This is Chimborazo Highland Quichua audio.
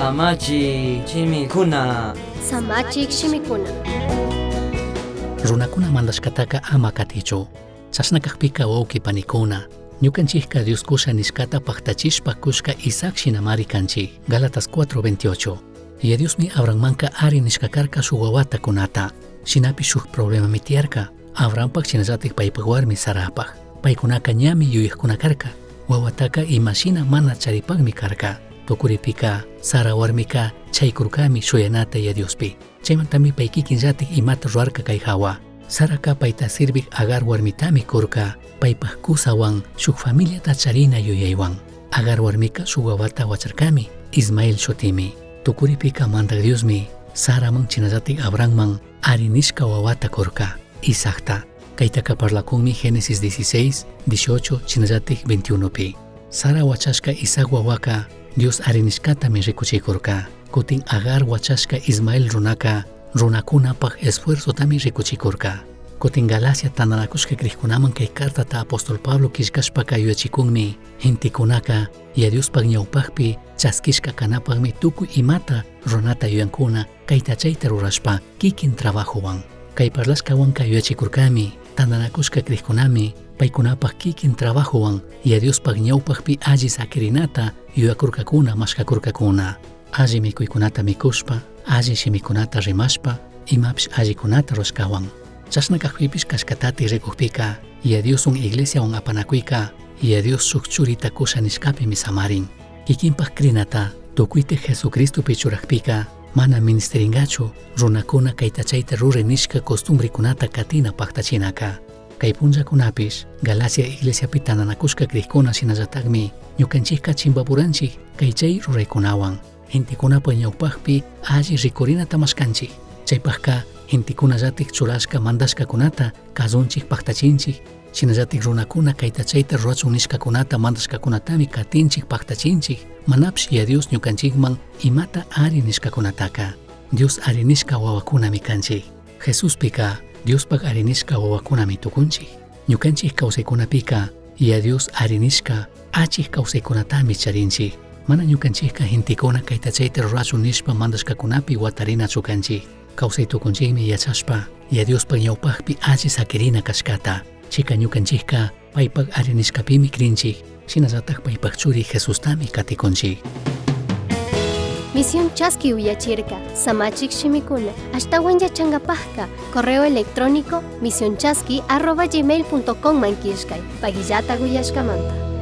Samachik shimikuna. Samachik shimikuna. Runakuna mandashkataka ama katichu. Chashna kakpika wawqi panikuna, ñukanchikka Dios kusha nishkata paktachishpa kushka Isaac shinamari kanchik. Gálatas 4:28. Yaya Diosmi Abrahammanka ari nishka karka shuk wawata kunata. Shinapish shuk problemami tiyarka, Abrahampak shinallatik paypak warmi Sarapak. Paykunaka ñami yuyakkuna karka. Wawataka imashina mana charipakmi karka. Tukuripika, Sara warmika chaykurkami shuyanata Yaya Diospi. Chaymantami pay kikinllatik imata rurarka kay hawa. Saraka payta sirvik Agar warmitami kurka, paypak kusawan shuk familiata charina yuyaywan. Agar warmika shuk wawata wacharkami, Ismael shutimi. Tukuripika Mandak Diosmi Saraman shinallatik Abrahamman ari nishka wawata kurka, Isaacta. Kaytaka parlakunmi Génesis 16, 18 shinallatik 21pi. Sara wachashka Isaac wawaka Dios ari nishkatami rikuchikurka. Kutin Agar wachashka Ismael runaka runakunapak esfuerzotami rikuchikurka. Kutin Galacia tandanakushka krikkunaman kay cartata apóstol Pablo killkashpaka yuyachikunmi gentekunaka Yaya Diospak ñawpakpi chaskishka kanapakmi tukuy imata runata yuyankuna kayta chayta rurashpa kikin trabajowan. Kay parlashkawanka yuyachikurkami tandanakushka krikkunami paykunapak kikin trabajowan Yaya Diospak ñawpakpi alli sakirinata yuyakurkakuna mashkakurkakuna. Alli mikuykunata mikushpa, alli shimikunata rimashpa, imapish allikunata rurashkawan. Chashna kakpipish kashkatati rikukpika, Yaya Dioswan iglesiawan apanakuyka, Yaya Dios shuk churita kusha nishkapimi samarin. Kikinpak krinata tukuyta Jesucristopi churakpika, mana ministeringachu runakuna kayta chayta ruray nishka costumbrekunata katina paktachinaka. Kay punllakunapish Galacia iglesiapi tandanakushka krikkuna shinallatakmi ñukanchikka chimbapuranchik kay chay ruraykunawan. Gentekunapa ñawpakpi alli rikurinata mashkanchik. Chaypakka gentekunallatik churashka mandashkakunata kazunchik paktachinchik. Shinallatik runakuna kayta chayta rurachun nishkakunata mandashkakunatami katinchik paktachinchik. Manapish Yaya Dios ñukanchikman imata ari nishkakunataka. Dios ari nishka wawakunami kanchik. Jesuspika Diospak ari nishka wawakunami tukunchik. Ñukanchik kawsaykunapika Yaya Dios ari nishka achik kawsaykunatami charinchik. Mana ñukanchikka gentekuna kayta chayta rurachun nishpa mandashkakunapi watarinachu kanchik. Kawsay tukunchikmi yachashpa Yaya Diospak ñawpakpi alli sakirina kashkata. Chika ñukanchikka paypak ari nishkapimi krinchik. Shinallatak paypak churi Jesustami katikunchik. Misión Chaski uyachirka, Samachik shimikuna, ashtawan yachangapajka, correo electrónico misionchaski@gmail.com man killkay, pagillata uyashkamanta.